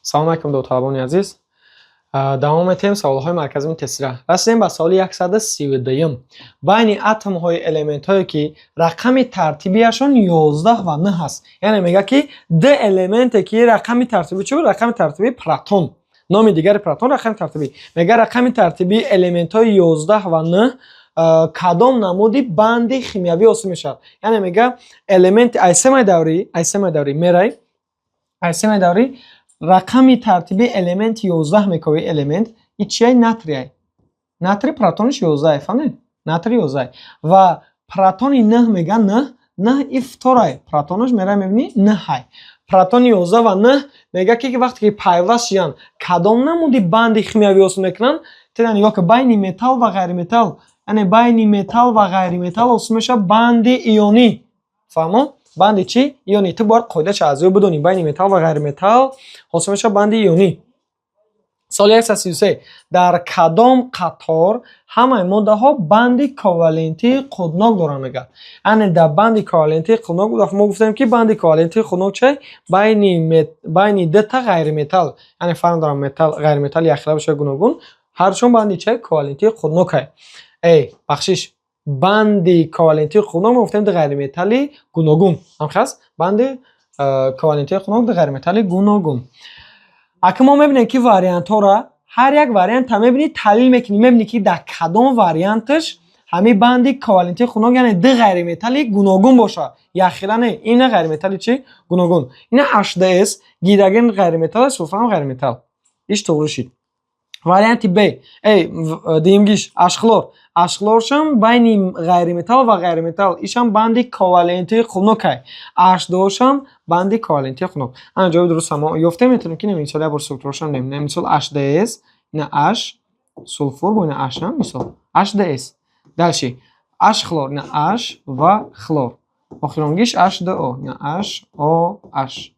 Салом алайкум, довталабони азиз. Давом метиҳем саволҳои марказии тестира. Расидем ба саволи 132-юм. Байни атомҳои элементҳое, ки рақами тартибиашон 11 ва 9 аст. Яъне мегӯяд, ки ду элементе, ки рақами тартибӣ чӣ буд? Рақами тартибии протон. Номи дигари протон рақами тартибӣ. Мегӯяд, рақами тартибии элементҳои 11 ва 9 кадом намуди банди химиявӣ ҳосил мешавад? Яъне мегӯяд, элементи ай семаи даврӣ, ай семаи даврӣ мерай, ай семаи даврӣ рақами тартибии элементи 11 мекови элемент и чиай? Натрий. Натрий протониш 11, фаҳмед? Натрий 11 ва протони 9, мегӯяд, 9, 9 и фторай. Протонаш мерай, мебинӣ, 9. Протони 11 ва 9, мегӯяд, ки вақте ки пайваст шуданд, кадом намуди банди химиявӣ ҳосил мекунанд? Тира нигоҳ кун, байни металл ва ғайриметалл, яъне байни металл ва ғайриметалл ҳосил мешавад банди ионӣ. Фаҳмо? Банди чӣ? Ионӣ. Ту бояд қоидаша аз ёд бидонӣ. Байни металл ва ғайриметалл ҳосил мешавад банди ионӣ. Соли 133. Дар кадом қатор ҳамаи моддаҳо банди ковалентии қутбнок доранд, мегӯяд. Яъне дар банди ковалентии қутбнок мо гуфтем, ки банди ковалентии қутбнок чи? Байни дута ғайриметалл, яъне фарқ дорам, металл, ғайриметалл якхела бошад, гуногун, ҳарчун банди чи? Ковалентии қутбнокай. Эй, бахшиш, банди ковалентии қутбнок мо гуфтем ду ғайриметалли гуногун. Ҳамхел аст? Банди ковалентии қутбнок ду ғайриметалли гуногун. Акун мо мебинем, ки вариантҳоро, ҳар як варианта мебинӣ, таҳлил мекунӣ, мебинӣ, ки дар кадом варианташ ҳамин банди ковалентии қутбнок, яъне ду ғайриметалли гуногун бошад, якхела не, ина ғайриметалли чӣ? Гуногун. Ина H2S, гидроген ғайриметалл аст, сулфурам ғайриметалл. Иш тоғри шид. Варианти Б, эй, дуюмгиш H хлор. H хлоршам байни ғайриметалл ва ғайриметалл, ишам банди ковалентии қутбнокай. H2-шам банди ковалентии қутбнок. Ана ҷавоби дуруст мо ёфтем. Метавонем, ки мисол як бор структурашам нем. Мисол H2S, ина H сулфур бо ина H, мисол H2S. Дальше H хлор, ина H ва хлор. Охиронгиш H2O, ина H O H.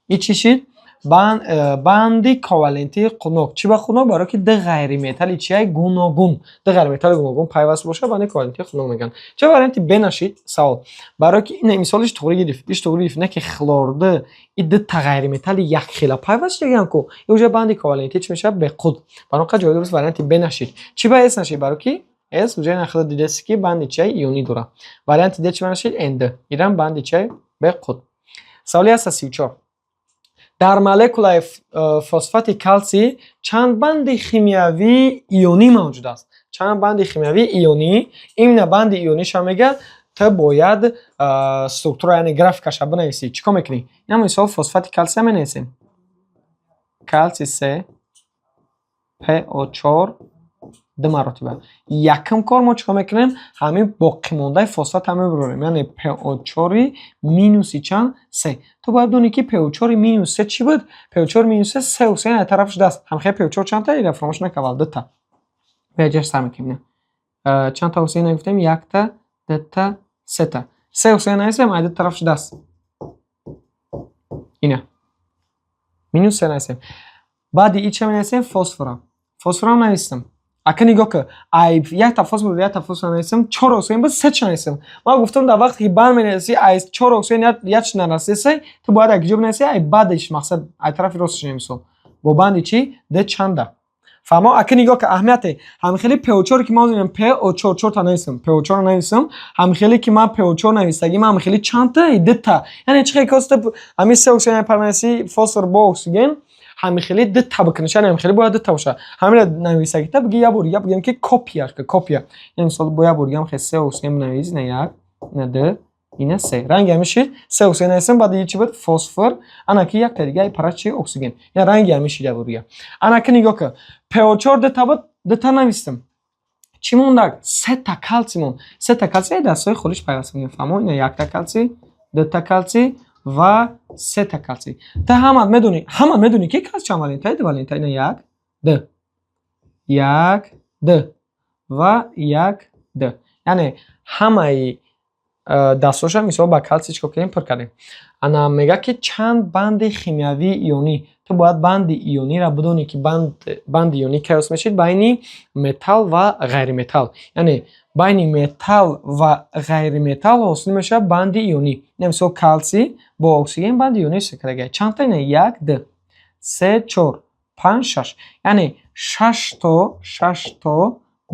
И чӣ шид? Банди ковалентии қутбнок. Чӣ ба қутбнок? Барое ки ду ғайриметалли чиай? Гуногун. Ду ғайриметалли гуногун пайваст бошад, банди ковалентии қутбнок мегӯянд. Ча варианти Б нашид? Савол. Барое ки ина мисолиш туғри гирифт, иш туғри гирифт, не ки хлорд и дута ғайриметалли якхела пайваст шудагиам ку. И уже банди ковалентӣ чӣ мешавад? Беқутб. Барои он ҷавоби дуруст варианти Б нашид. Чӣ ба С нашид? Барое ки С уже ина худо дидаст, ки банди чиай? Ионӣ дорад. Варианти Д чӣ нашид? Нд. Ирам банди чиай? Беқутб. Саволи 134. Дар молекулаи фосфати калсий чанд банди химиявии ионӣ мавҷуд аст? Чанд банди химиявии ионӣ? Именно банди иониша мегӯяд, ту бояд структура, яъне графикаша бинависӣ. Чӣ кор мекунӣ? Ина мисол фосфати калсия менависем. Калсий се PO4 ду маротиба. Якум кор мо чӣ кор мекунем? Ҳамин боқимондаи фосфатро мебурорем. Яъне PO4 минуси чанд? Се. Ту бояд донӣ, ки PO4 минус се чӣ буд? PO4 минус се, се оксиген аз тарафаш даст. Ҳамхел PO4 чандта? Ира фаромӯш накард, аввал дута. Беҷаш сар мекунем. Чандта оксиген гуфтем? Якта, дута, сета. Се оксиген нависем, аз ду тарафаш даст. Ина. Минус се нависем. Баъди и ча менависем? Фосфора. Фосфорам навистам. Ака, нигоҳ кун, ай якта фосфор, якта фосфор нависам, чор оксиген буд, се ча нависам. Ман гуфтам, дар вақте ки банд менависӣ, ай чор оксиген як чи нарасиса, ту бояд як ҷо бинависӣ, ай баъдиш, мақсад, ай тарафи ростш, мисол бо банди чӣ? Д чанда. Фаҳмо? Ака, нигоҳ кун, аҳамияте ҳамихели PO4, ки ман озинам PO4 чорта нависам, PO4 нависам, ҳамихеле ки ман PO4 нависагӣ, ман ҳамихели чандта? Дута. Яъне чӣ хел коста ҳамин се оксиген парнависӣ, фосфор бо оксиген ҳамихели дута бикунӣ, яъне ҳамихели бояд дута бошад. Ҳамира нависагита биги, як бор бигем, ки копия, копия. Яъне мисол бо як бор дигам хел се оксиген бинавис, ина як, ина ду, ина се. Ранги ҳамин шид, се оксиген нависам, баъд чӣ буд? Фосфор, ана ки якта дига пара чи? Оксиген. Яъне ранги ҳамин шид як бор дига. Ана ки нигоҳ кун, PO4 дута буд, дута навистам. Чӣ мондак? Сета калсий монд. Сета калсий дастҳои холиш пайваст мекунем. Фаҳмо? Ина якта калсий, дута калсий ва сета калсий. Ту ҳамат медонӣ, ҳамат медонӣ, ки калсий чанд валента? Ду валента. Ина як, ду. Як, ду ва як, ду. Яъне ҳамаи дастҳоша мисол ба калсий чӣ кор кардем? Пур кардем. Ана мегӯяд, ки чанд банди химиявии ионӣ. Ту бояд банди иониро бидонӣ, ки банди ионӣ кай ҳосил мешавад? Байни металл ва ғайриметалл. Яъне байни металл ва ғайриметалл ҳосил мешавад банди ионӣ. Ина мисол калсий бо оксиген банди ионӣ ҳосил кардагиа. Чандта? Ина як, ду. Се, чор, панҷ, шаш. Яъне шашто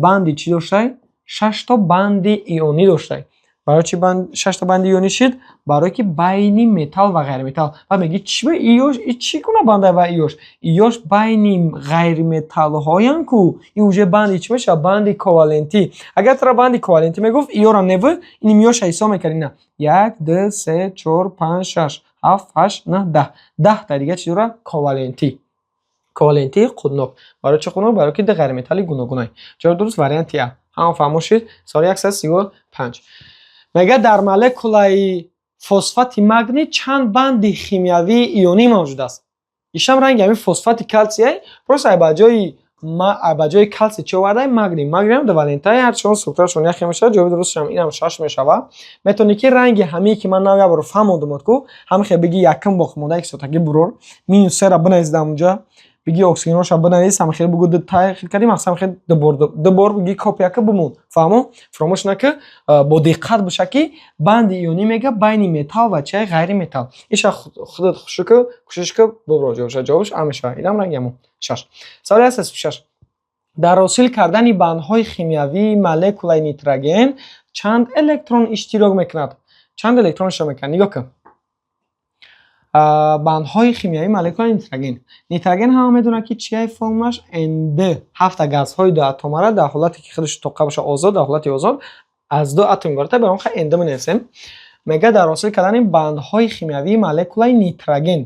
банди чӣ доштай? Шашто банди ионӣ доштай. Барои чӣ шашта банди ионӣ шид? Барое ки байни металл ва ғайриметалл. Баъд мегӯӣ, чӣ ба иёш, и чӣ гуна банда ва иёш? Иёш байни ғайриметаллҳоян ку, ин уже банди чӣ мешавад? Банди ковалентӣ. Агар туро банди ковалентӣ мегуфт, иёро неву, ин иёша ҳисоб мекард. Ина як, ду, се, чор, панҷ, шаш, ҳафт, ҳашт, наҳ, 10. 10-та дига чӣ дорад? Ковалентӣ. Ковалентии қутбнок. Барои чӣ қутбнок? Барои ки ду ғайриметалли гуногунай. Ҷавоби дуруст варианти А. Ҳама фаҳмо шид? Соли 135. Мегӯяд, дар молекулаи фосфати магний чанд банди химиявии ионӣ мавҷуд аст? Ишам ранги ҳамин фосфати калсий, просто ба ҷои калсий чӣ овардаи? Магний. Магниям дувалентаи, ҳарчанд структурашон яхе мешавад, ҷавоби дурустшам инам шаш мешавад. Метавонӣ ки ранги ҳамие ки ман нав як бор фаҳмондум, ку ҳамин хел бигӣ, якум боқимондаи кислотагӣ бурор, минус сера бинавис дар онҷа, бигӣ оксигенҳоша бинавис, ҳамин хел бугӯ, ду тай хел кардим, ҳамин хел дубор бигӣ, копия ка, бимон. Фаҳмо? Фаромӯш нака, бо диққат боша, ки банди ионӣ мега байни металл ва чиай? Ғайриметалл. Иша худат хушу ку, кӯшиш ку, бубро ҷавобша. Ҷавобш А мешавад. Инам ранги ҳамон шаш. Саволи 136. Дар ҳосил кардани бандҳои химиявии молекулаи нитроген чанд электрон иштирок мекунад? Чанд электрон иштирок мекунад? Нигоҳ кун, бандҳои химиявии молекулаи нитроген. Нитроген ҳама медонад, ки чияи формулаш нд. Ҳафта газҳои дуатомара дар ҳолате ки худаш тоқа боша, озод, дар ҳолати озод аз ду атом иборат, ба он нд менависем. Мегӯяд, дар ҳосил кардани бандҳои химиявии молекулаи нитроген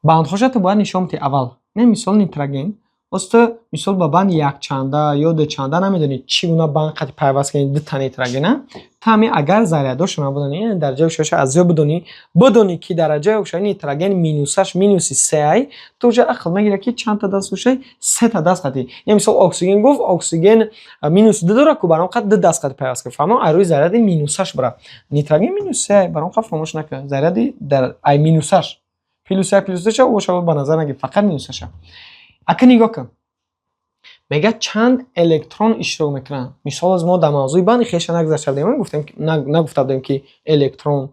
бандҳоша ту бояд нишон бидиҳӣ аввал. Не, мисол, нитроген боз ту, мисол, ба банди якчанда ё дучанда намедонӣ, чӣ гуна банд қати пайваст кунӣ дута нитрогена. Ту ҳамин агар зарядошро набудонӣ, яъне дараҷаи оксидашро аз ёд бидонӣ, бидонӣ ки дараҷаи оксидаши нитроген минусаш минуси сеай, ту уже ақл мегирӣ, ки чандта даст доштай? Сета даст қатӣ. Яъне, мисол, оксиген гуфт, оксиген минус ду дорад ку, баром қад ду даст қати пайваст кун. Фаҳмо? Аз рӯи заряди минусаш бира. Нитроген минус сеай, баром қад фаромӯш накун, заряди ай минусаш плюс як, плюс душа боша ба назар нагир, фақат минусаша. Ака, нигоҳ кун, мегӯяд, чанд электрон иштирок мекунанд. Мисол, аз мо дар мавзӯи банди хеша нагузашта будем, гуфтем, нагуфта будем, ки электрон.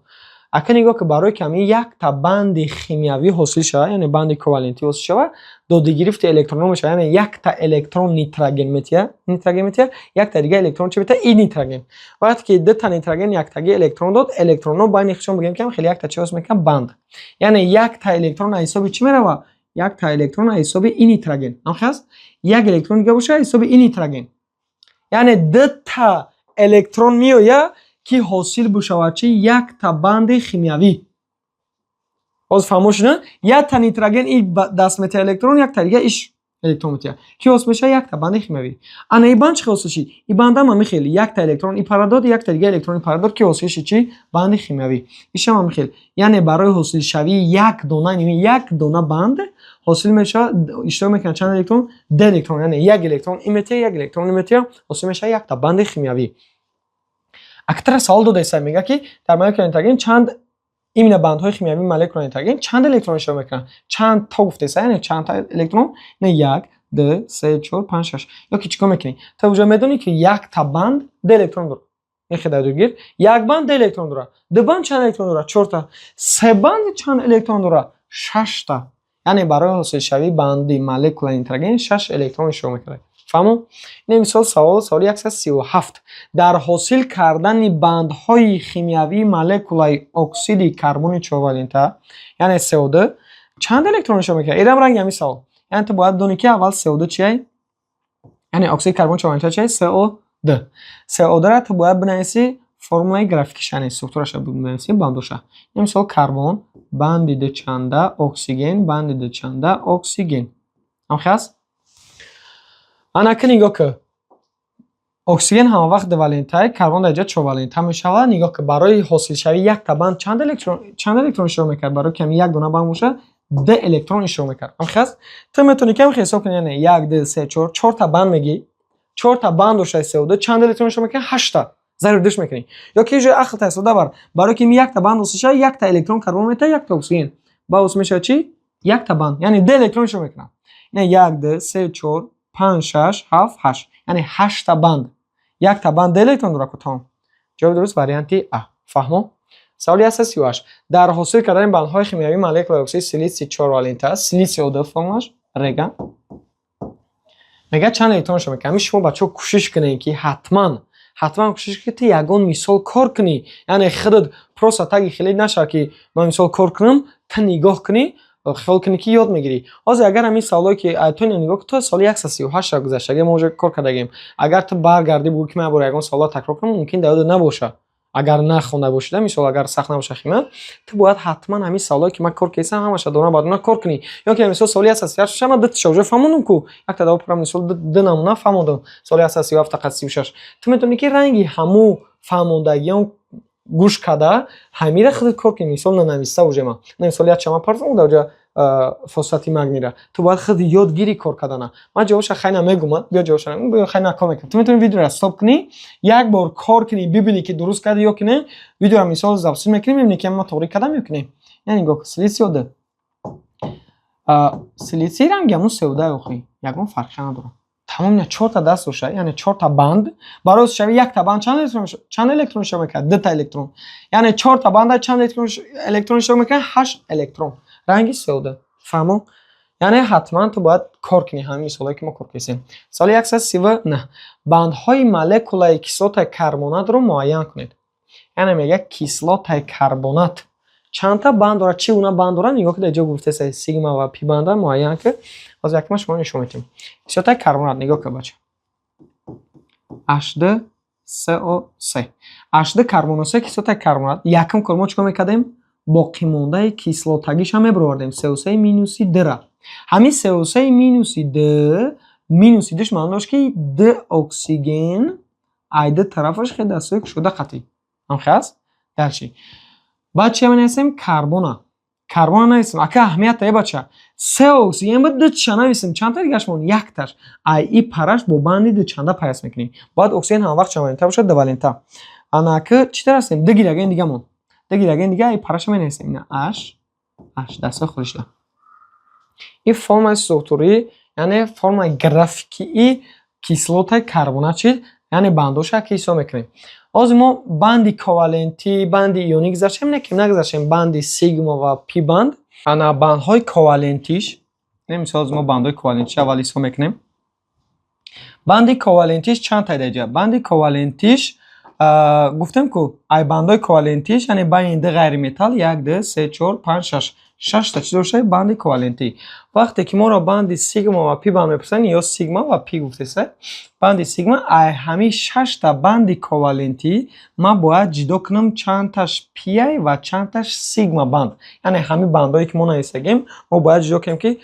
Ака, нигоҳ кун, барое ки ҳамин якта банди химиявӣ ҳосил шавад, яъне банди ковалентӣ ҳосил шавад, додигирифти электронҳо мешавад. Яъне якта электрон нитроген метиҳад, нитроген метиҳад, якта дига электрон чӣ метиҳад? И нитроген. Вақте ки дута нитроген яктаги электрон дод, электронҳо байни худшон, бигӯем, ки хеле якта чӣ ҳосил мекунанд? Банд. Яъне якта электрон аз ҳисоби чӣ меравад? Якта электрон аз ҳисоби и нитроген. Ҳамхел аст? Як электрон дига бошад, аз ҳисоби и нитроген. Яъне дута электрон меояд, ки ҳосил бишавад чи? Якта банди химиявӣ. Ҳозир фаҳмо шуда? Якта нитроген и даст метиҳад электрон, якта дига иш электрон метиҳад, ки ҳосил мешавад якта банди химиявӣ. Ана и банд чӣ ҳосил шид? И бандам ҳамин хел якта электрон и пара дод, якта дига электрон и пара дод, ки ҳосил шид чи? Банди химиявӣ. Ишам ҳамин хел. Яъне барои ҳосилшавии як дона, як дона банд ҳосил мешавад, иштирок мекунад чанд электрон? Ду электрон. Яъне як электрон и метиҳад, як электрон и метиҳад, ҳосил мешавад якта банди химиявӣ. Актара савол додаиста, мегӯяд, ки дар молекулаи нитроген чанд, именно бандҳои химиявии молекулаи нитроген чанд электрон иштирок мекунанд? Чанд то гуфтеса, яъне чанд та электрон? Не, як, ду, се, чор, панҷ, шаш. Ё ки чӣ кор мекунӣ? Ту уже медонӣ, ки якта банд ду электрон дорад. Ехе дагир, як банд ду электрон дорад, ду банд чанд электрон дорад? Чорта. Се банд чанд электрон дорад? Шашта. Яъне барои ҳосилшавии банди молекулаи нитроген шаш электрон иштирок мекунад. Фаҳмо? Ин мисол савол, саволи 137. Дар ҳосил кардани бандҳои химиявии молекулаи оксиди карбони чорвалента, яъне СО2, чанд электрон иштирок мекунад? Инам ранги ҳамин савол. Яъне ту бояд донӣ, ки аввал СО2 чиай, яъне оксиди карбони чорвалента чиай? СО2. СО2-ра ту бояд бинависӣ формулаи графикиш, яъне структураша бинависӣ, бандоша. Ин мисол, карбон банди дучанда, оксиген банди дучанда, оксиген. Ҳамхел аст? Анака, нигоҳ кун, оксиген ҳама вақт дувалентае, карбон дар ҷо чорвалента мешавад. Нигоҳ кун, барои ҳосилшавии якта банд чанд электрон иштирок мекард? Барои ки ҳамин як дона банд бошад, ду электрон иштирок мекард. Ҳамхел аст? Ту метавонӣ кам ҳисоб кунӣ, яъне як, ду, се, чор, чорта банд мегӣ, чорта банд доштаи СО2 чанд электрон иштирок мекунад? Ҳашта. Зарби душ мекунӣ. Ё ки ҷои ақл ҳисоба бар, барои ки якта банд ҳосил шавад, якта электрон карбон метаҳад, якта оксиген, ба ҳосил мешавад чӣ? Якта банд. Яъне ду электрон иштирок мекунад. Яъне як, ду, се, чор, панҷ, шаш, ҳафт, ҳашт, яъне ҳашта банд, якта банд ду электрон дорад ку, тамом. Ҷавоби дуруст варианти А. Фаҳмо? Саволи 138: дар ҳосил кардани бандҳои химиявии молекулаи оксиди силитсий чорвалента, силитсий О2 формулаш, рега мега, чанд электрон шо мекунад? Ҳамин шумо, бачаҳо, кӯшиш кунед, ки ҳатман, ҳатман кӯшиш кунед, ки ягон мисол кор кунӣ. Яъне худат просто таги хеле нашавад, ки ман мисол кор кунам, ту нигоҳ кунӣ, хиёл кунӣ, ки ёд мегирӣ. Ҳозир агар ҳамин саволое, ки ту нигоҳ кун, то соли 138 гузаштагӣ мо уже кор кардагем. Агар ту баргардӣ, бугӯ, ки ман бора ягон саволро такрор кунам, мумкин дар ёдат набошад. Агар нахонда бошида, мисол, агар сахт набошад химия, ту бояд ҳатман ҳамин саволое, ки ман кор кардам, ҳамаша дона ба дона кор кунӣ. Ё ки мисол соли 138 ман дуташа уже фаҳмондам ку, якта даво пурам, мисол, ду намуна фаҳмондам. Соли 137 тақат 36 ту метавонӣ, ки ранги ҳамун фаҳмондагиён гӯш карда, ҳамира худат кор кунӣ. Мисол, нанависта уже ман, мисол, як чама партом дар фосфати магнийра, ту бояд худ ёд гирӣ кор кардана. Ман ҷавобша хай намегумам, биё, ҷавобша биё, хай накор мекунам. Ту метавонӣ видеоро стоп кунӣ, як бор кор кунӣ, бибинӣ, ки дуруст кардӣ ё ки не. Видеоро, мисол, запись мекунӣ, мебинӣ, ки ман тоғрӣ кардам ё ки не. Яъне нигоҳ кун, силитсий О2, силитсий ранги ҳамун севда, охи ягон фарқе надорад. Тамом, ина чорта даст дошта, яъне чорта банд. Барои шави якта банд чанд электрон иштирок мекунад? Дута электрон. Яъне чорта банда чанд электрон иштирок мекунад? Ҳашт электрон, ранги севда. Фаҳмо? Яъне ҳатман ту бояд кор кунӣ ҳамин мисолое, ки мо кор кардем. Соли 139: бандҳои молекулаи кислотаи карбонатро муайян кунед. Яъне мегӯяд, кислотаи карбонат чандта банд дорад, чӣ гуна банд дорад? Нигоҳ ки дар ҷо гуфтеса, сигма ва пи банда муайян кар. Ҳозир якма шумо нишон медиҳем. Кислотаи карбонат, нигоҳ кун, бача, H2SO3, H2 карбоно се, кислотаи карбонат. Якум кор мо чӣ кор мекардем? Боқимондаи кислотагиша мебаровардем, СО3 минуси дра. Ҳамин СО3 минуси д, минуси душ маъно дошт, ки д оксиген ай ду тарафаш хеле дастҳои кушода қатъӣ ҳамхел аст. Дальше баъд чи менависем? Карбона, карбона нависем. Ака, аҳамият дае, бача, се оксиген буд, дутша нависем, чандта дигаш мон? Якташ. Ай и параш бо банди дучанда пайваст мекунем. Бояд оксиген ҳамавақт чанд валента бошад? Дувалента. Анаки чӣ тар ҳастем? Ду гидроген дига мон, ду гидроген дига, ай параша менависем. Ина H, H, дастҳои холӣ шуда. Ин формаи структурӣ, яъне формаи графикии кислотаи карбонат чист, яъне бандоша ки ҳисоб мекунем. Ҳозир мо банди ковалентӣ, банди ионӣ гузаштем, не ки нагузаштем, банди сигма ва пи банд. Ана бандҳои ковалентиш, мисол, мо бандҳои ковалентиш аввал ҳисоб мекунем. Банди ковалентиш чанд та дар ҷа? Банди ковалентиш гуфтем ку, ай бандҳои ковалентиш, яъне байни ду ғайриметалл, як, ду, се, чор, панҷ, шаш, шашта чӣ дошта банди ковалентӣ. Вақте ки моро банди сигма ва пи банд мепурсанд ё сигма ва пи гуфтеса, банди сигма, ай ҳамин шашта банди ковалентӣ ман бояд ҷудо кунам чандташ пиай ва чандташ сигма банд. Яъне ҳамин бандҳое, ки мо нависагем, мо бояд ҷудо кунем, ки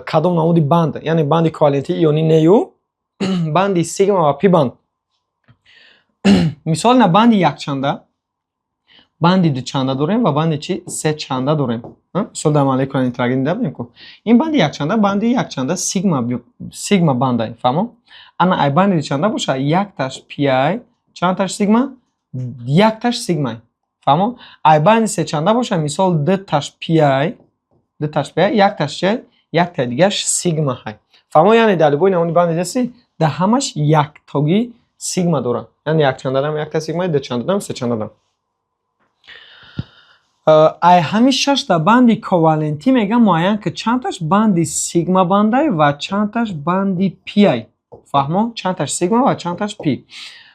кадом намуди банд, яъне банди ковалентӣ, ионӣ нею банди сигма ва пи банд. Мисол, на банди якчанда, банди дучанда дорем ва банди чи, сечанда дорем. Мисол, дар молекулаи нитроген дида будем ку, ин банди якчанда, банди якчанда сигма, сигма бандай. Фаҳмо? Ана ай банди дучанда боша, якташ пиай, чандташ сигма? Якташ сигмай. Фаҳмо? Ай банди сечанда боша, мисол, дуташ пиай, дуташ пиай, якташ чи, якта дигаш сигма ҳай. Фаҳмо? Яъне дар любой намуди банди деси, дар ҳамаш яктогӣ сигма дорад. Яъне якчандарам якта сигма, дучандарам, сечандарам. Ай ҳамин шашта банди ковалентӣ мегӯям, муайян ки чандташ банди сигма бандай ва чандташ банди пиай. Фаҳмо? Чандташ сигма ва чандташ пи.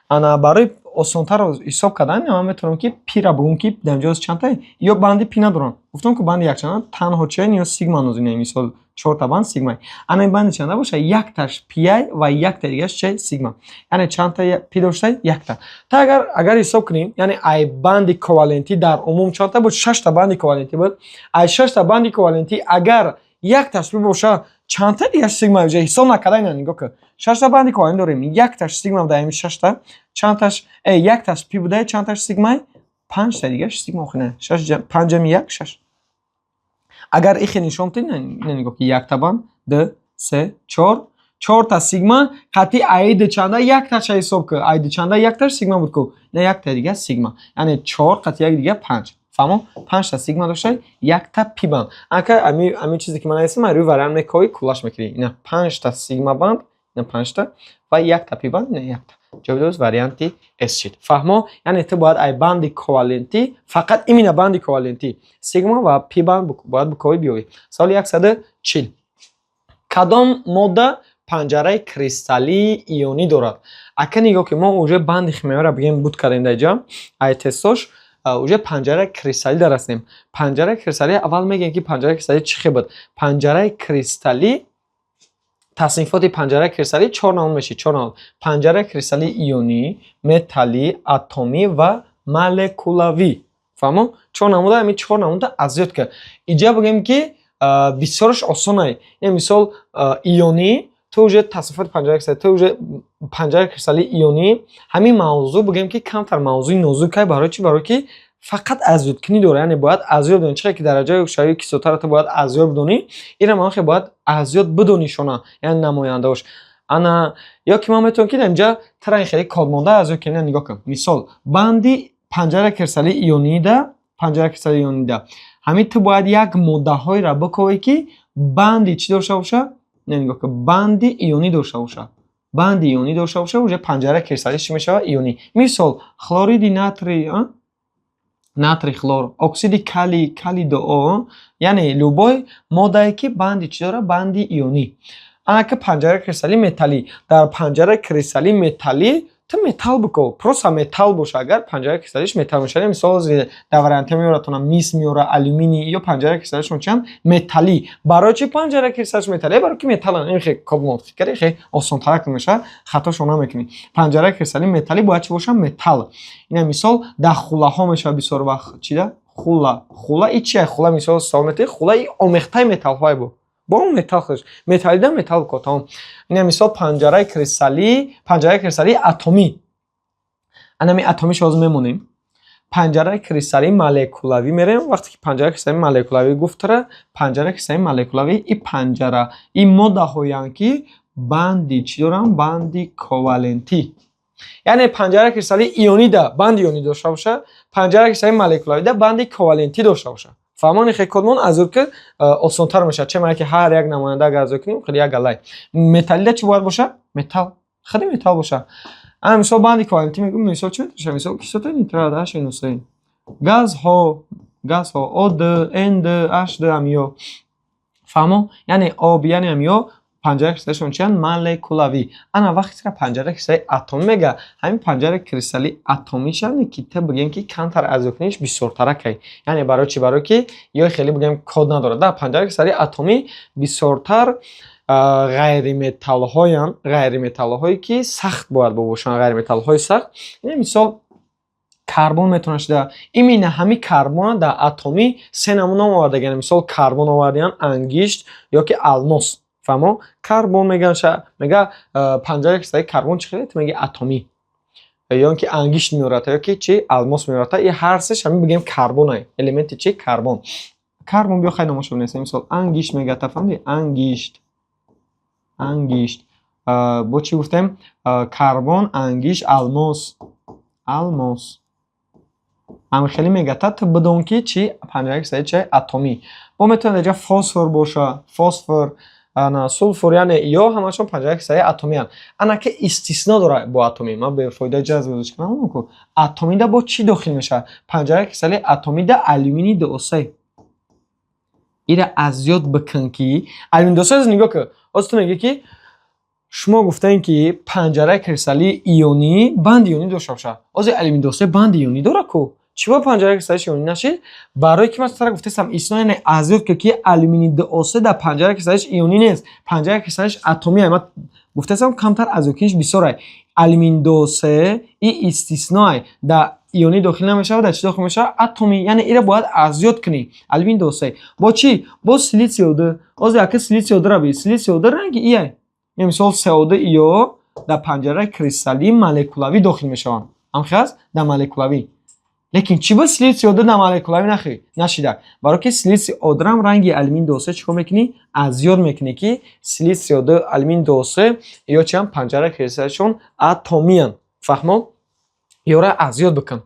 Ана барои осонтар ҳисоб кардан ман метавонам, ки пира бигӯм, ки дар инҷо чандта ё банди пи надорам. Гуфтам ки банди якчанда танҳо чиа ё сигма нозина. Мисол, чорта банд сигмай. Ана ин банди чанда боша, якташ пиай ва якта дигаш чи, сигма. Яъне чандта пи дошта? Якта. Та агар ҳисоб кунем, яъне ай банди ковалентӣ дар умум чандта буд? Шашта банди ковалентӣ буд. Ай шашта банди ковалентӣ агар якташ пи боша, чандта дигаш сигма? Ҷа ҳисоб накарда, ина нигоҳ кун, шашта банди ковалентӣ дорем, якташ сигма дар ҳамин шашта, чандташ якташ пи буда, чандташ сигмай? Панҷта дигаш сигма. Охина шаш, панҷами як, шаш. Агар ихе нишон диҳед, на, нигоҳ ки, якта банд, ду, се, чор, чорта сигма қатъи аиди чанда якташа ҳисоб кун. Аиди чанда якташ сигма буд ку, на, якта дига сигма, яъне чор қатъи як дига панҷ. Фаҳмо? Панҷта сигма дошта, якта пи банд. Ака, ами чизе, ки ман нависам, рӯи вариант мекоӣ, куллаш мекунӣ. Ина панҷта сигма банд. Ина панҷта ва якта пи банд, ина якта. Ҷавоби дуруст варианти С шид. Фаҳмо? Яъне ту бояд ай банди ковалентӣ, фақат именно банди ковалентӣ, сигма ва пи банд бояд букови биёвӣ. Саволи 140. Кадом модда панҷараи кристаллии ионӣ дорад? Ака, нигоҳ, ки мо уже банди химиявиро бигем буд кардем дар ҷа, ай тестош уже панҷараи кристаллӣ дарастем. Панҷараи кристаллӣ, аввал мегӯем, ки панҷараи кристаллӣ чӣ хел буд. Панҷараи кристаллӣ, таснифоти панҷараи кристаллӣ чор намуд мешид, чор намуд: панҷараи кристаллии ионӣ, металлӣ, атомӣ ва молекулавӣ. Фаҳмо? Чор намуда, ҳамин чор намуда аз ёд кард. Иҷа бигӯем, ки бисёраш осонае. Ин мисол, ионӣ, ту уже таснифоти панҷараи кристаллӣ, ту уже панҷараи кристаллии ионӣ, ҳамин мавзӯъ бигӯем, ки камтар мавзӯи нозукай. Барои чӣ? Барои ки фақат азёдкунӣ дорад, яъне бояд аз ёд бидонӣ. Чӣ ки дараҷаи шавии кислотаро ту бояд аз ёд бидонӣ, инам ҳам бояд аз ёд бидонишона, яъне намояндаош. Ана ё ки ман метавонам, ки дар инҷа тара ин хеле кодмонда аз ёд кунӣ. Нигоҳ кун, мисол, банди панҷараи кристаллии ионида, панҷараи кристаллии ионида ҳамин ту бояд як моддаҳоеро биковӣ, ки банди чӣ дошта бошад? Не, нигоҳ кун, банди ионӣ дошта бошад. Банди ионӣ дошта бошад, уже панҷараи кристаллӣ чӣ мешавад? Ионӣ. Мисол, хлориди натрий, натрий хлор, оксиди калий, калий 2О, яъне любой моддае, ки банди чӣ дорад? Банди ионӣ. Анака панҷараи кристаллии металлӣ. Дар панҷараи кристаллии металлӣ ту металл биков, просто металл боша, агар панҷараи кристаллиш металл мешавад. Мисол, дар вариантҳо меоратона мис меора, алюминий, ё панҷараи кристаллишон чианд? Металлӣ. Барои чӣ панҷараи кристаллиш металлӣ? Барои ки металлан. Ин хе код фикри хе осонтарак мешавад, хатошо намекунӣ. Панҷараи кристаллии металлӣ бояд чӣ боша? Металл. Ина мисол, дар хӯлаҳо мешавад бисёр вақт. Чида? Хула. Хула и чия? Хула, мисол, савол метавӣ, хула и омехтаи металлҳое буд, бо металл худаш металлида, металл ко, тамом. Ина мисол, панҷараи кристаллӣ, панҷараи кристаллии атомӣ. Анами атомиш ҳозир мемонем. Панҷараи кристаллии молекулавӣ мерем. Вақте ки панҷараи кристаллии молекулавӣ гуфтара, панҷараи кристаллии молекулавӣ и панҷара, ин моддаҳоянд, ки банди чӣ доранд? Банди ковалентӣ. Яъне панҷараи кристаллии ионида банди ионӣ дошта бошад, панҷараи кристаллии молекулавида банди ковалентӣ дошта бошад. Фаҳмони? Хе кодмон аз ки осонтар мешавад, че ки ҳар як намоянда агар аз кунем, хеле як галай. Металлида чӣ бояд бошад? Металл, худи металл бошад. Ана мисол, банди ковалентӣ мегӯем, мисол чӣ метавонад? Мисол, кислотаи нитрат HNO3, газҳо, газҳо О2, N2, H2, ҳамиё. Фаҳмо? Яъне об, яъне ҳамиё панҷараи кристаллишон чиянд? Молекулавӣ. Ана вақте ки панҷараи кристаллии атомӣ мега, ҳамин панҷараи кристаллии атомиша, ки ту бигем, ки камтар азёкуниш бисёртаракай. Яъне барои чӣ? Барое ки ё хеле бигем код надорад. Да панҷараи кристаллии атомӣ бисёртар ғайриметаллҳоянд, ғайриметаллҳое, ки сахт бояд бошанд, ғайриметаллҳои сахт. Мисол, карбон метавонад шуда. Именно ҳамин карбона дар атомӣ се намуна овардагианд. Мисол, карбон овардианд, ангишт ё ки алмос. Фаҳмо? Карбон мегӯянд, мега панҷараи кристаллии карбон чӣ хеле? Ту меги атомӣ ё ки ангишт меорад, ё ки чи, алмос меорад. И ҳар сеш ҳамин бигем карбонай, элементи чи? Карбон. Карбон, биё, хай, номашо бинависем. Мисол, ангишт мега, та фаҳмиди? Ангишт, ангишт. Бо чӣ гуфтем? Карбон, ангишт, алмос, алмос. Ҳамин хеле мега, та ту бидон, ки чи, панҷараи кристаллии чи? Атомӣ. Бо метавонад инҷа фосфор боша, фосфор, сулфур, яъне ё ҳамашон панҷараи кристаллии атомианд. Ана ки истисно дорад бо атомӣ. Ман бефоида ҷазб гузошт кунам ку. Атомида бо чӣ дохил мешавад? Панҷараи кристаллии атомида алюминий 2 О3. Ира аз ёд бикун, ки алюминий 2 О3. Нигоҳ кун, ҳозир ту мегӯӣ, ки шумо гуфтаем, ки панҷараи кристаллии ионӣ банди ионӣ дошта бошад. Ҳозир алюминий 2 О3 банди ионӣ дорад ку, чӣ бо панҷараи кристаллиш ионӣ нашид? Барое ки ман тара гуфтаистам, истисно, яъне аз ёд кун, ки алюминий 2 О3 дар панҷараи кристаллиш ионӣ нест, панҷараи кристаллиш атомӣ. Ман гуфтаистам, камтар аз ёдкуниш бисёрай. Алюминий 2 О3 и истисноай, дар ионӣ дохил намешавад. Дар чӣ дохил мешавад? Атомӣ. Яъне ира бояд аз ёд кунӣ. Алюминий 2 О3 бо чӣ? Бо силитсий О2. Ҳозир яка силитсий О2-ра би, силитсий О2 ранги ияй. Мисол, СО2 ё дар панҷараи кристаллии молекулавӣ дохил мешаванд. Ҳамхел аст? Дар молекулавӣ. Лекин чӣ бо силитсий О2 дар молекулавӣ нашида? Барое ки силитсий О2-рам ранги алюминий 2 О3 чӣ кор мекунӣ? Аз ёд мекунӣ, ки силитсий О2, алюминий 2 О3 ё чиам панҷараи кристаллишон атомиянд. Фаҳмо? Ёра аз ёд бикун.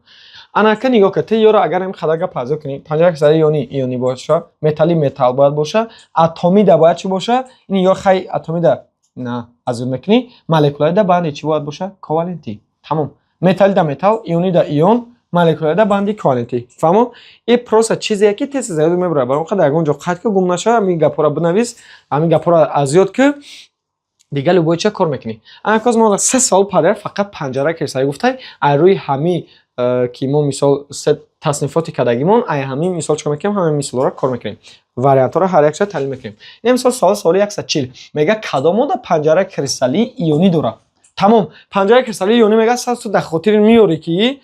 Анака нигоҳ кун, ту ёро агар ҳамин қадар гап аз ёд кунӣ: панҷараи кристаллии ионӣ ионӣ боша, металлӣ металл бояд боша, атомида бояд чӣ боша? Ин ё хай, атомида На, аз ёд мекунӣ, молекулаи да банди чӣ бояд бошад? Ковалентӣ. Тамом. Металли да металл, иони да ион, молекулаи да банди ковалентӣ. Фаҳмо? И просто чизе, ки тез аз ёд мебарад. Барои он қадар ягон ҷо қайд ки гум нашава, ҳамин гапҳоро бинавис, ҳамин гапҳоро аз ёд ки, дигар любой ча кор мекунӣ. Анакоз мо се савол падар фақат панҷараи кристаллӣ гуфтай, ай рӯи ҳами ки мо мисол се таснифоти кардагимон, ай ҳамин мисол чикор мекунем? Ҳамин мисолҳоро кор мекунем. Вариантҳоро ҳар якша таҳлил мекунем. Ин мисол савол, саволи 140. Мега, кадом мода панҷараи кристаллии ионӣ дорад? Тамом. Панҷараи кристаллии ионӣ мега, сад ту дар хотир меёрӣ, ки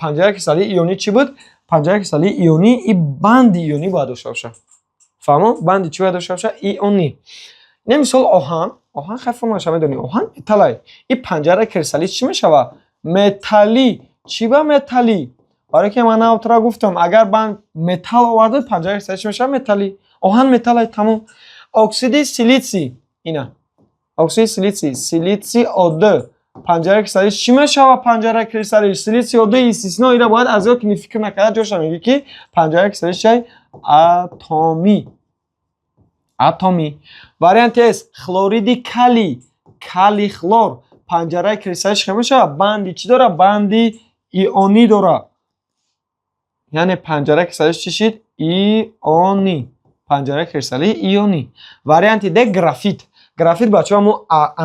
панҷараи кристаллии ионӣ чӣ буд? Панҷараи кристаллии ионӣ и банди ионӣ бояд дошта бошад. Фаҳмо? Банди чӣ бояд дошта бошад? Ионӣ. Ин мисол оҳан, оҳан хай формулаша медонӣ, оҳан металлай. И панҷараи кристаллӣ чӣ мешавад? Металлӣ. Чӣ ба металлӣ? Барое ки ман навтра гуфтам, агар банд металл овард, панҷараи кристаллӣ чӣ мешавад? Металлӣ. Оҳан металлай, тамом. Оксиди силитсий, ина. Оксиди силитсий, силитсий О2. Панҷараи кристаллӣ чӣ мешавад? Панҷараи кристаллӣ силитсий О2 истисно, ира бояд аз ёд кунӣ, фикр накарда ҷоша мегӯӣ, ки панҷараи кристаллӣ чӣ? Атомӣ. Атомӣ. Варианти С, хлориди калий, калий хлор. Панҷараи кристаллӣ чӣ мешавад? Банди чӣ дорад? Банди ионӣ дорад. Яъне панҷараи кристаллӣ чӣ шид? Ионӣ. Панҷараи кристаллии ионӣ. Варианти Д, графит. Графит, бачаҳо, мо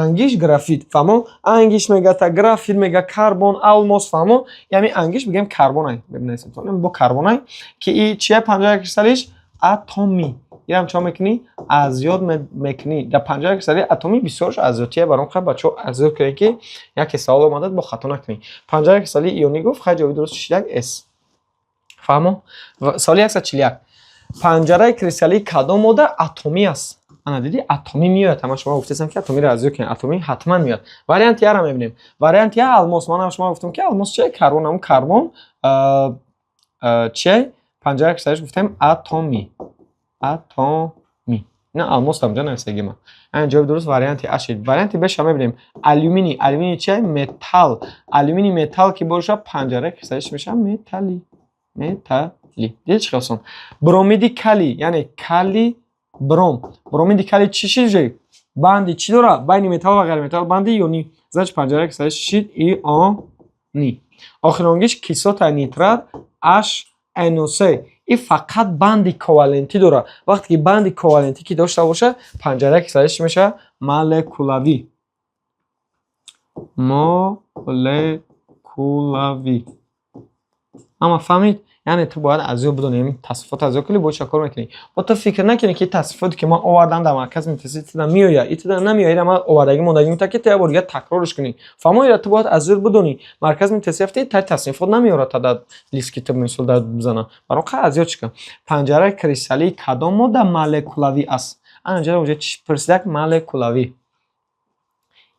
ангиш графит. Фаҳмо? Ангиш мега, та графит мега, карбон, алмос, фаҳмо? Яъне ангиш бигем карбонай. Бибинед, бо карбонай, ки и чия панҷараи кристаллиш? Атомӣ. Ирам чо мекунӣ? Аз ёд мекунӣ. Дар панҷараи кристаллии атомӣ бисёрш аз ёдтия, баром хай бачаҳо, аз ёд кунед, ки яке савол омадад, бо хато накунӣ. Панҷараи кристаллии ионӣ гуфт, хай ҷавоби дуруст чӣ? С. Фаҳмо? Саволи 141. Панҷараи кристаллии кадом модда атомӣ аст? Ана дидӣ, атомӣ меояд. Ҳама шумо гуфтесам, ки атомиро аз ёд кунед. Атомӣ ҳатман меояд. Варианти А-ро мебинем. Варианти А алмос. Ман шумо гуфтам, ки алмос чие? Карбон, ҳамун карбон чие? Панҷараи кристаллиш гуфтем атомӣ. Атомӣ. Ина алмос там ҷо нависагӣ ман. Ана ҷавоби дуруст варианти А шид. Варианти Б-ша мебинем. Алюминий. Алюминий чие? Металл. Алюминий металл ки бошад, панҷараи кристаллиш мешавад металлӣ. Металлӣ. Дидед, чӣ хел? Бромиди калий, яъне калий бром. Бромиди калий чӣ шид? Банди чӣ дорад? Байни металл ва ғайриметалл банди ионӣ. Значит, панҷараи кристаллиш чӣ шид? Ионӣ. Охиронгиш кислотаи нитрат HNO3. И фақат банди ковалентӣ дорад. Вақте ки банди ковалентӣ ки дошта бошад, панҷараи кристаллиш чӣ мешавад? Молекулавӣ. Молекулавӣ. Ама фаҳмид? Яъне ту бояд аз ёд бидонӣ, ҳамин таснифотро аз ёд кунӣ, бо чӣ кор мекунӣ. Бо ту фикр накунӣ, ки таснифоте, ки ман овардам, дар маркази мунтазир тида меояд, и тида намеояд. Ира ман овардагӣ мондагӣ мета, ки ту як бор дига такрорш кунӣ. Фаҳмо? Ира ту бояд аз ёд бидонӣ. Маркази мунтазир рафтӣ, та таснифот намеорад, та дар лист ки ту мисол дар бизана. Барои қа аз ёд чӣ кун? Панҷараи кристаллии кадом модда молекулавӣ аст? Ана ҷо уҷа чӣ пурсидак? Молекулавӣ.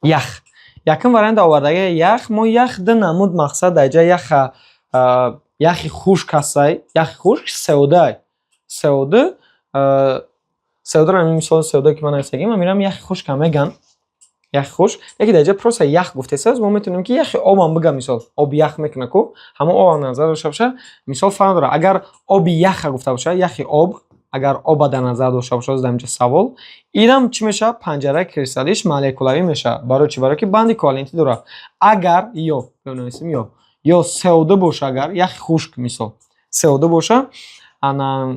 Ях. Якум вариант овардаги ях, мо ях ду намуд, мақсад дар ҷа яха яхи хушк ҳастай, яхи хушк CO2, CO2, CO2, ҳамин мисол CO2, ки ман нависагим, ман мерам яхи хушкам меган, яхи хушк. Яке дар ҷа просто ях гуфтеса, мо метавонем, ки яхи обам бигам, мисол оби ях мекуна ку, ҳамон обам назар дошта боша, мисол фарқ дорад. Агар оби яха гуфта боша, яхи об, агар оба дар назар дошта бошад, дар инҷа савол инам чӣ мешавад? Панҷараи кристаллиш молекулавӣ мешавад. Барои чӣ? Барое ки банди ковалентӣ дорад. Агар ё бинависем, ё CO2 боша, агар яхи хушк, мисол CO2 боша, ана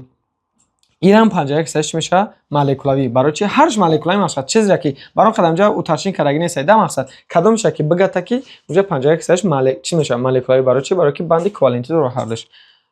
инам панҷараи кристаллиш чӣ мешавад? Молекулавӣ. Барои чи? Ҳарш молекулавӣ мақсад чизере, ки барои қадам ҷа уточнить кардаги нест, да мақсад кадомеша ки бигата, ки уҷа панҷараи кристаллиш чӣ мешавад? Молекулавӣ. Барои чӣ? Барои ки банди ковалентӣ дорад ҳардуш.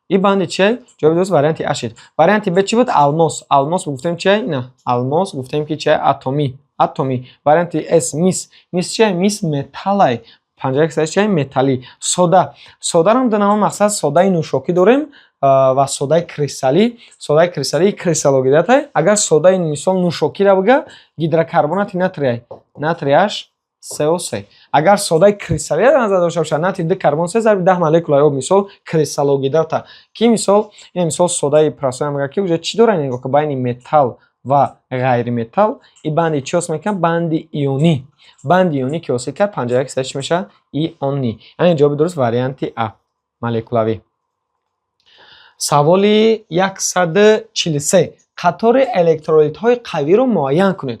И банди чие? Ҷавоби дуруст варианти А шид. Варианти Б чӣ буд? Алмос. Алмос гуфтем чие? На, алмос гуфтем, ки чие? Атомӣ, атомӣ. Варианти С мис. Мис чие? Мис металлай. Панҷараи кристаллиш чие? Металлӣ. Сода. Содарам ду намуд, мақсад содаи нӯшокӣ дорем ва содаи кристаллӣ. Содаи кристаллӣ кристаллогидратай. Агар содаи мисол нӯшокиро бига, гидрокарбонати натрий, натрий HCO3. Агар содаи кристаллиро дар назар дошта бошад, натрий ду карбон се зарби 10 молекулаи об, мисол кристаллогидрата, ки мисол ин мисол содаи простой мегӯяд, ки уҷа чӣ дорад? Нигоҳ ки байни металл ва ғайриметалл и банди чӣ ҳосил мекунад? Банди ионӣ. Банди ионӣ ки ҳосил кард, панҷараи кристаллиш чӣ мешавад? Ионӣ. Яъне ҷавоби дуруст варианти А, молекулавӣ. Саволи 143. Қатори электролитҳои қавиро муайян кунед.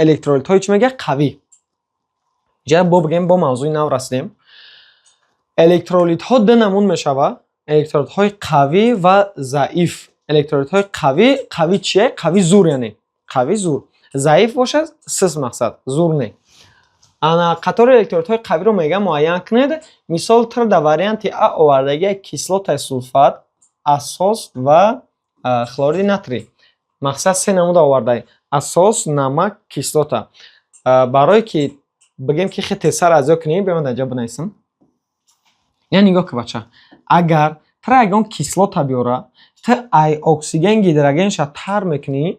Электролитҳои чӣ мегӯяд? Қавӣ. Ҷа бо бигем, бо мавзӯи нав расидем. Электролитҳо ду намуд мешавад: электролитҳои қавӣ ва заиф. Электролитҳои қавӣ. Қавӣ чие? Қавӣ зур, яъне қавӣ зур. Заиф бошад, сус, мақсад зур не. Ана қатори электролитҳои қавиро мегӯям, муайян кунед. Мисол, тр дар варианти А овардагия: кислотаи сулфат, асос ва хлориди натрий. Мақсад, се намуда овардай: асос, намак, кислота. Барое ки бигем, ки хел тезтар аз ёд кунем, биё, ман дар ҷо бинависам. Я, нигоҳ кун, бача: агар тра ягон кислота биёра, ту ай оксиген гидрогенша тар мекунӣ,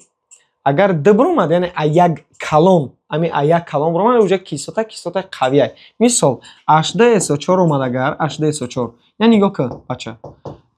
агар д биромад, яъне а як калон, ами а як калон биромад, уже кислота кислотаи қавиай. Мисол, H2SO4 омад. Агар H2SO4, я, нигоҳ кун, бача,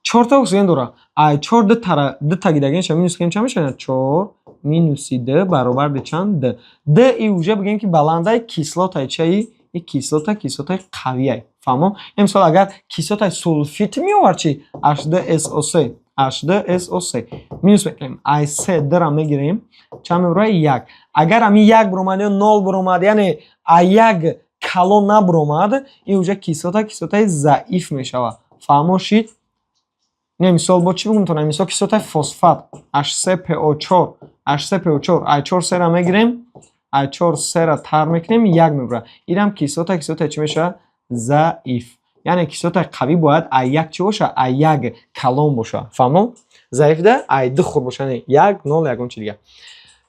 чорта оксиген дора, ай чор дута гидрогенша минус кунем, чанд мешавад? Чор минуси д баробар би чанд? Д. Д и уже бигем, ки баландай кислотаи чаи? И кислота кислотаи қавиай. Фаҳмо? Мисол, агар кислотаи сулфит меовард чи? H2SO3, H2SO3 минус мекунем, ай се дра мегирем, чанд мебарояд? Як. Агар ами як биромад ё нол биромад, яъне а як калон набиромад, и уже кислота кислотаи заиф мешавад. Фаҳмо шид? Не, мисол, бо чӣ бигӯм? Мисол, кислотаи фосфат H3PO4, H3PO4, ай чор сера мегирем, ай чор сера тар мекунем, як мебарад. Инам кислота кислотаи чӣ мешавад? Заиф. Яъне кислотаи қавӣ бояд ай як чӣ боша? Ай як калон боша. Фаҳмо? Заифда ай ду хур боша, яъне як, нол, ягон чи дигар.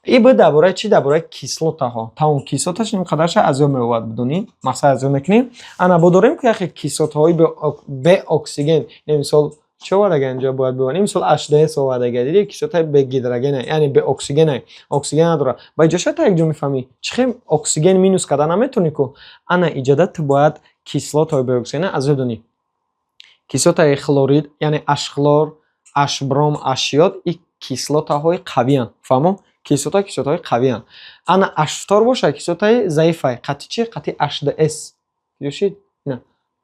И б дар бораи чӣ? Дар бораи кислотаҳо. Тамом, кислоташ ин қадарша аз ёд меовад, бидонӣ, мақсад аз ёд мекунем. Ана, бо дорем, ки яхе кислотаҳои беоксиген. Мисол, чӣ овардага инҷо бояд бибинем? Мисол, H2S овардага, диди, кислотаи бегидрогена, яъне беоксигена, оксиген надорад. Ба иҷоша та якҷо мефаҳмӣ, чӣ хел оксиген минус карда наметавонӣ ку. Ана, иҷода ту бояд кислотаҳои беоксигена аз ёд донӣ. Кислотаи хлорид, яъне H хлор, H бром, H йод, и кислотаҳои қавиянд. Фаҳмо? Кислота кислотаҳои қавиянд. Ана, H фтор боша, кислотаи заифай. Қатъи чӣ? Қатъи H2S ёшид. На,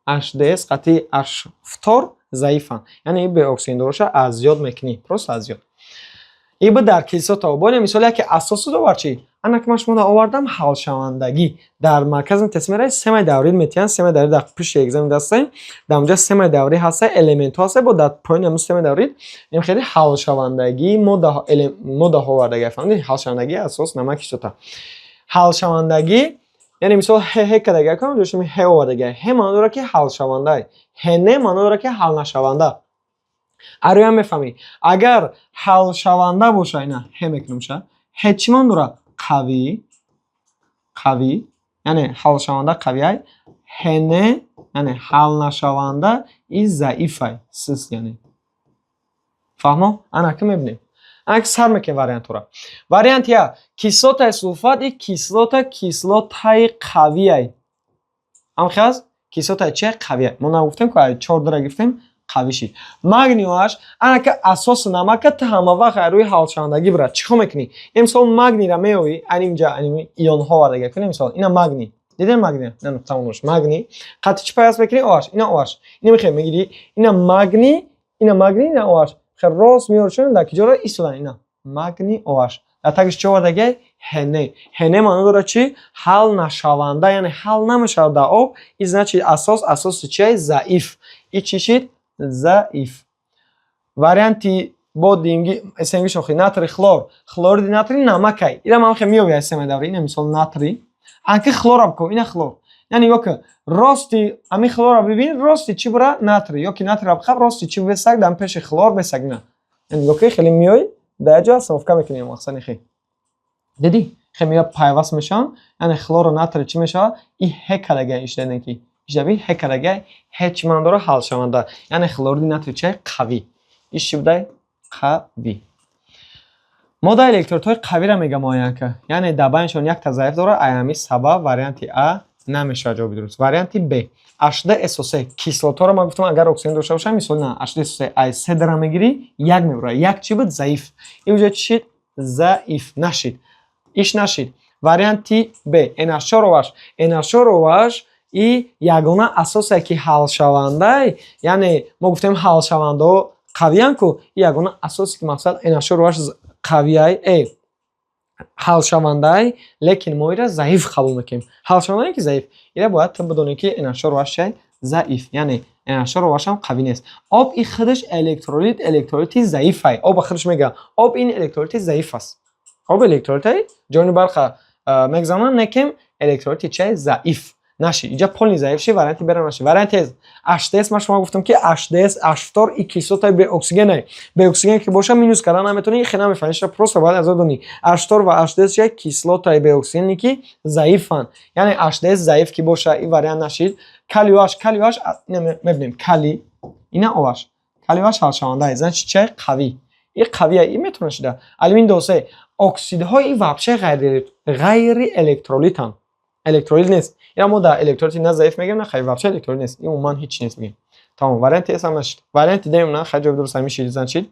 H2S қатъи H фтор заифанд, яъне беоксигендороша аз ёд мекунӣ, просто аз ёд. И б дар кислотаҳо. Бо мисол, яке асосу довар чӣ? Ана ки ман шумо овардам ҳалшавандагӣ. Дар маркази тест меравед, семаи даврӣ метиҳанд, семаи даврӣ дар пушти экзамен дастаем. Дар онҷа семаи даврӣ ҳаста, элементҳо ҳаста, бо дар поёни ҳамун семаи даврӣ ин хеле ҳалшавандагии моддаҳо овардага. Фаҳмидед? Ҳалшавандагии асос, намак, кислота. Ҳалшавандагӣ, яъне мисол, ҳ ҳ кардага кун, ҷош ҳ овардага. Ҳ маъно дорад, ки ҳалшаванда, ҳ н маъно дорад, ки ҳалнашаванда. Ароям мефаҳмӣ, агар ҳалшаванда боша, ина ҳ мекунам ша. Ҳ чӣ маъно дорад? Қавӣ, қавӣ, яъне ҳалшаванда қавиай. Ҳн, яъне ҳалнашаванда, и заифай, сис, яъне. Фаҳмо? Ана ки мебинем, ана ки сар мекунем вариантҳоро. Варианти А: кислотаи сулфат, и кислота кислотаи қавиай. Ҳамхел аст? Кислотаи чи? Қавиай. Мо нагуфтем, ки чор дара гирифтем, қавӣ шид. Магний OH, ана ки асоси намака, ту ҳама вақт рӯи ҳалшавандагӣ бирад. Чӣ кор мекунӣ? Мисол, магнийра меёвӣ, инҷа ионҳо овардага кунем. Мисол, ина магний. Дидем магний? На, нуқтамонош магний. Қатъи чӣ пайваст мекунӣ? OH. Ина OH. Ина мехоҳӣ мегирӣ, ина магний, ина магний, ина OH. Хел рост меёршон, дар киҷоро истодан, ина магний OH. Дар тагиш чӣ овардагай? ХН. ХН маъно дорад чӣ? Ҳал нашаванда, яъне ҳал намешавад дар об. И значит, асос асоси чиай? Заиф. И чӣ шид? Заиф. Варианти бо димги сенги шохи: натрий хлор, хлориди натрий намакай. Ира ман хе меёбӣ аз семаи даври. Ина мисол, натрий, анки хлора бикун, ина хлор. Яъне нигоҳ кун, рости ами хлора бибин, рости чӣ бура? Натрий. Ёки натрийро бихаб, рости чӣ бесак, дар пеши хлор бесак. На, нигоҳ кун, хеле меёй, дар як ҷо остановка мекунӣ, мақсади хе дидӣ, хе меёд, пайваст мешаванд. Яъне хлору натрий чӣ мешавад? И ҳе кадага иштадан, ки ишдаби ҳе кадага. Ҳе чӣ маъно дорад? Ҳалшаванда. Яъне хлориди натрий чия? Қавӣ. Иш чӣ будай? Қавӣ. Моддаи электролитҳои қавиро мега муайян кард, яъне дар байнашон якта заиф дорад. Ай ҳамин сабаб варианти А намешавад ҷавоби дуруст. Варианти Б: H2SO3. Кислотаро ман гуфтам, агар оксиген дошта бошад. Мисол, на, H2SO3, ай се дара мегирӣ, як мебурад. Як чӣ буд? Заиф. Ин уҷа чӣ шид? Заиф нашид, иш нашид. Варианти Б: NH4OH. NH4OH и ягона асосе, ки ҳалшавандай, яъне мо гуфтем, ҳалшавандаҳо қавиянд ку. И ягона асосе, ки мақсад NH4OH қавияй. Ҳалшавандай, лекин мо ира заиф қабул мекунем. Ҳалшавандае ки заиф. Ира бояд ту бидонӣ, ки NH4 OH чиай? Заиф. Яъне NH4 OH ҳам қавӣ нест. Об и худаш электролит, электролити заифай. Об худаш мега. Об ин электролити заиф аст. Об электролитай ҷони барқа мегзанад, лекин электролити чиай? Заиф. Наши. Инҷа полный заиф ши, варианти бера наши. Варианти H2S, ман шумо гуфтам, ки H2S, H4 и кислотаи беоксигене. Беоксиген ки боша, минус кардан наметавонӣ, хе намефаҳмӣ. Ша просто бояд аз донӣ. H4 ва H2S чия? Кислотаи беоксигене ки заифанд. Яъне H2S заиф ки боша, и вариант нашид. Калий OH, калий OH мебинем. Калий, ина OH. Калий OH ҳалшаванда, значит чия? Қавӣ. И қавия, и метавонад шуда. Алюминий 2 3 оксидҳои вообще ғайри электролитанд. Электролит нест. Ина мо дар электролити на заиф мегӯем, на қавӣ, вообще электролит нест. Ин умуман ҳеч нест мегӯем. Тамом, варианти С ҳам нашид. Варианти Д на, хай, ҷавоби дуруст ҳамин шид, значит.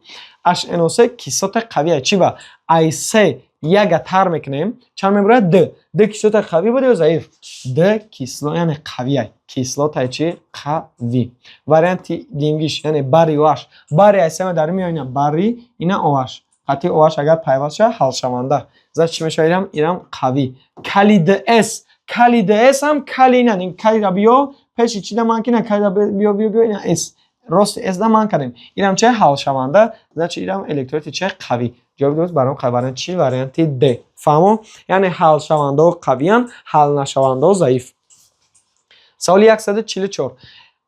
HNO3 кислота қавия. Чӣ ба? Ай С яга тар мекунем, чанд мебурад? Д. Д кислота қавӣ буд ё заиф? Д кисло, яъне қавия. Кислотаи чӣ? Қавӣ. Варианти дингиш, яъне барий OH. Барий ай сема дар меояд, ина барий, ина OH. Қатъи OH агар пайваст шавад, ҳалшаванда. Значит, чӣ мешавад ирам? Ирам қавӣ. Калий 2С, калий 2С ҳам калий ина, ин калийра биё, пеши чӣ да ман кина, калийра биё, биё, биё, ина С. Рост С да ман кардем. Ирам чӣ? Ҳалшаванда, значит, ирам электролити чӣ? Қавӣ. Ҷавоби дуруст баром вариант чӣ? Варианти Д. Фаҳмо? Яъне ҳалшавандаҳо қавиянд, ҳалнашавандаҳо заиф. Саволи 144.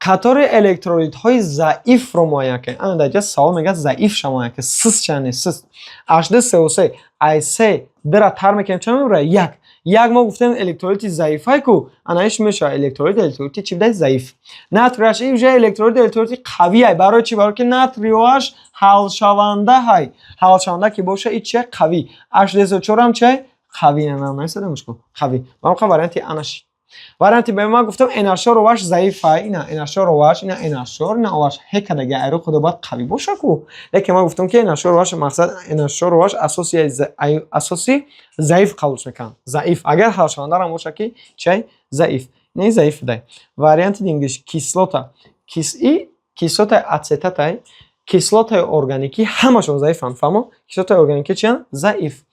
Қатори электролитҳои заифро муайян кунед. Ана дар ҷа савол мегӯяд, заифша муайян кунед. Сист чанд нест, сист. H2SO3 ай С дра тар мекунем, чанд мебурад? Як. Як мо гуфтем, электролити заифай ку, ана иш мешавад электролит, электролити чӣ будай? Заиф. Натрий OH и уже электролит, электролити қавиай. Барои чӣ? Барои ки натрий OH ҳалшаванда ҳай. Ҳалшаванда ки боша, и чия? Қавӣ. H2SO4 ҳам чиай? Қавӣ. На, наисадамш ку. Қавӣ. Ба варианти А нашид. Варианти Б, ман гуфтам, NH4 OH заифай, ина NH4 OH, ина NH4, ина OH. Ҳекадаги айро худо бояд қавӣ боша ку. Лекин ман гуфтам, ки NH4 OH мақсад NH4 OH асоси заиф қабул мекунанд. Заиф. Агар ҳалшавандарам боша ки чай? Заиф. Не, заиф будай. Варианти дингиш кислота. И кислотаи ацетатай, кислотаи органикӣ ҳамашон заифанд, фаҳмо? Кислотаи органикӣ чиянд? Заиф.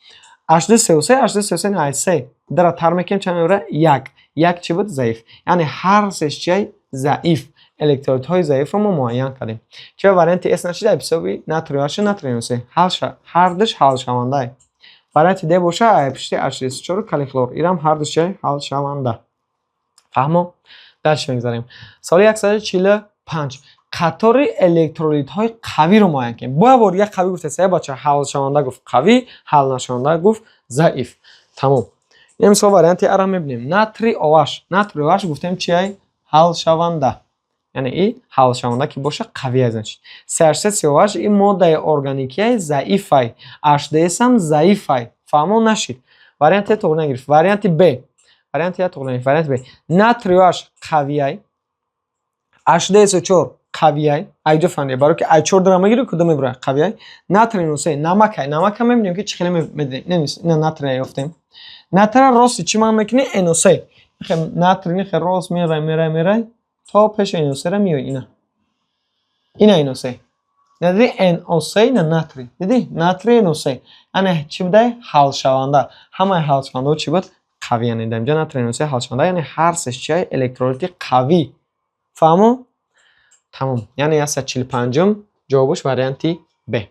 H2SO3, H2SO3 на С дара тар мекунем, чанд мебарад? Як. Як чӣ буд? Заиф. Яъне ҳар сеш чиай? Заиф. Электролитҳои заифро мо муайян кардем. Чаро варианти С нашид? Ҳисоби натрий OH, натрий NO3. Ҳардуш ҳалшаванда. Варианти Д боша, пушти H2SO4 калий хлор. Ирам ҳардуш чиай? Ҳалшаванда. Фаҳмо? Дальше мегзарем. Саволи 145. Қатори электролитҳои қавиро муайян кунем. Бояд бор як қавӣ гуфта, се бача ҳалшаванда гуфт қавӣ, ҳалнашаванда гуфт заиф. Тамом. Ин мисол варианти А-ро мебинем. Натрий OH. Натрий OH гуфтем чиай? Ҳалшаванда. Яъне и ҳалшаванда ки боша, қавӣ аст, значит. CH3COOH и моддаи органикияи заифай. H2S ҳам заифай. Фаҳмо нашид. Варианти А тоғри нагирифт. Варианти Б. Варианти А тоғри нагирифт. Варианти Б. Натрий OH қавиай. H2SO4 қавиай. Айҷо фаҳмидед. Барои ки ай 4 дора мегирӣ, кудо мебурад? Қавиай. Натрий NO3 намакай. Намака мебинем, ки чӣ хеле медонем. Не, ина натрий ёфтем. Натрий рости чӣ маъно мекунӣ? NO3. Натрий нихе рост мерай, мерай, мерай то пеши NO3-ра меои ина. Ина NO3. Надиди, NO3, ина натрий. Дидӣ? Натрий NO3. Яъне чӣ будай? Ҳалшаванда. Ҳамаи ҳалшавандаҳо чӣ буд? Қавӣ. Яъне дар инҷа натрий NO3 ҳалшаванда, яъне ҳар сеш чиай? Электролити қавӣ. Фаҳмо? Тамом. Яъне 145-ум ҷавобаш варианти Б.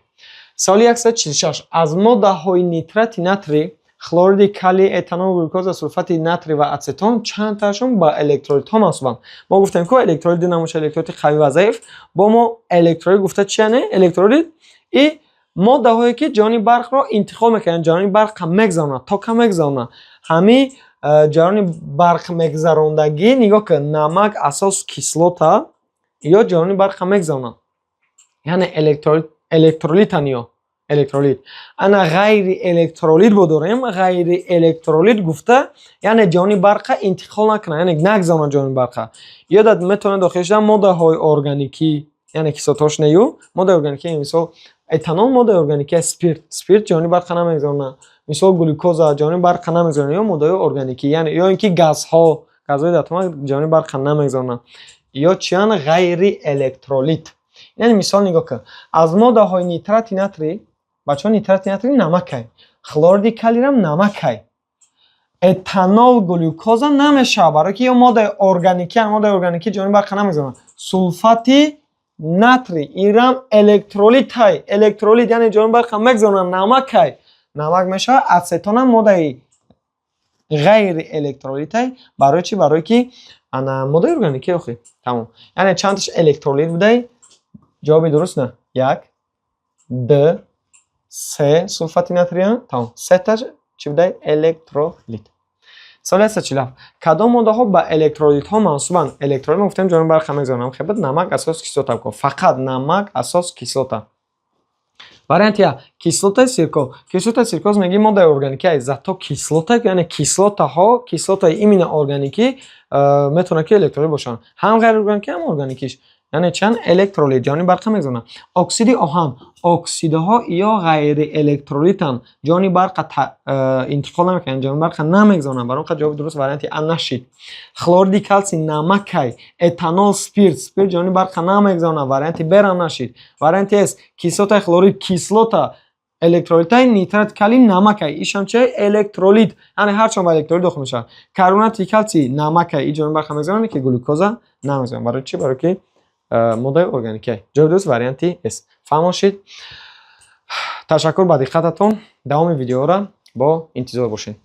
Саволи 146. Аз моддаҳои нитрати натрий, хлориди калий, этанол, глюкоза, сулфати натрий ва ацетон чандтаашон ба электролитҳо мансубанд? Мо гуфтем ку, электролит ду намуд: электролити қавӣ ва заиф. Бо мо электролит гуфта чи яъне? Электролит и моддаҳое ки ҷараёни барқро интиқол мекунанд, ҷараёни барққа мегзаронад, тока мегзаронад. Ҳами ҷараёни барқ мегзарондагӣ, нигоҳ кун, намак, асос, кислота ё ҷараёни барққа мегзаронанд. Яъне электролитан ё электролит. Ана ғайри электролит бо дорем, ғайри электролит гуфта, яъне ҷараёни барққа интиқол накунад, яъне нагзаронад ҷараёни барққа. Ё дар метавонад дохил шуда моддаҳои органикӣ, яъне кислотаҳош нею, моддаи органикӣ, мисол этанол моддаи органикӣ, спирт, спирт ҷараёни барққа намегзаронад. Мисол глюкоза ҷараёни барққа намегзаронад ё моддаҳои органикӣ, яъне ё ин ки газҳо, газҳои дар ҷараёни барққа намегзаронанд. Ё чиянд? Ғайри электролит. Яъне мисол нигоҳ кун. Аз моддаҳои нитрати натрий Бачаҳо, нитрати натрий намакай, хлориди калийрам намакай. Этанол, глюкоза намешавад, барои ки ё моддаи органикӣ, моддаи органикӣ ҷони барқа намегузоранд. Сулфати натрий, ирам электролитай. Электролит, яъне ҷони барқа мегузоранд, намакай, намак мешавад. Ацетонам моддаи ғайри электролитай. Барои чӣ? Барои ки ана моддаи органикӣ охи. Тамом, яъне чандташ электролит будай? Ҷавоби дуруст на як, д, се. Сулфати натрия, тамом, сеташ чӣ будай? Электролит. Саволи 147: кадом моддаҳо ба электролитҳо мансубанд? Электролит мо гуфтем, ҷони барқа мегузорам. Хеб, намак, асос, кислота. Фақат намак, асос, кислота. Варианти А: кислотаи сирко. Кислотаи сиркоз мегӣ моддаи органикӣ, зато кислота, яъне кислотаҳо, кислотаи именно органикӣ метавонад, ки электролит бошанд, ҳам ғайриорганикӣ, ҳам органикиш. Яъне чанд? Электролит, ҷони барқа мегузоранд. Оксиди оҳан. Оксидҳо ё ғайриэлектролитанд, ҷони барқа интиқол намекунанд, ҷони барқа намегузоранд. Барои он ҷавоби дуруст варианти А нашид. Хлориди калсий намакай. Этанол, спирт. Спирт ҷони барқа намегузоранд, варианти Б-рам нашид. Варианти С: кислотаи хлорид. Кислота электролитай, нитрати калий намакай, ишам чи? Электролит. Яъне ҳарчанд ба электролит дохил мешавад. Карбонати калсий намакай, и ҷони барқа мегузоранд, ки глюкоза намегузоранд. Барои чӣ? Барои ки моддаи органикӣ. Ҷавоби дуруст варианти С. Фаҳмо шид? Ташаккур ба диққататон. Давоми видеоро бо интизор бошед.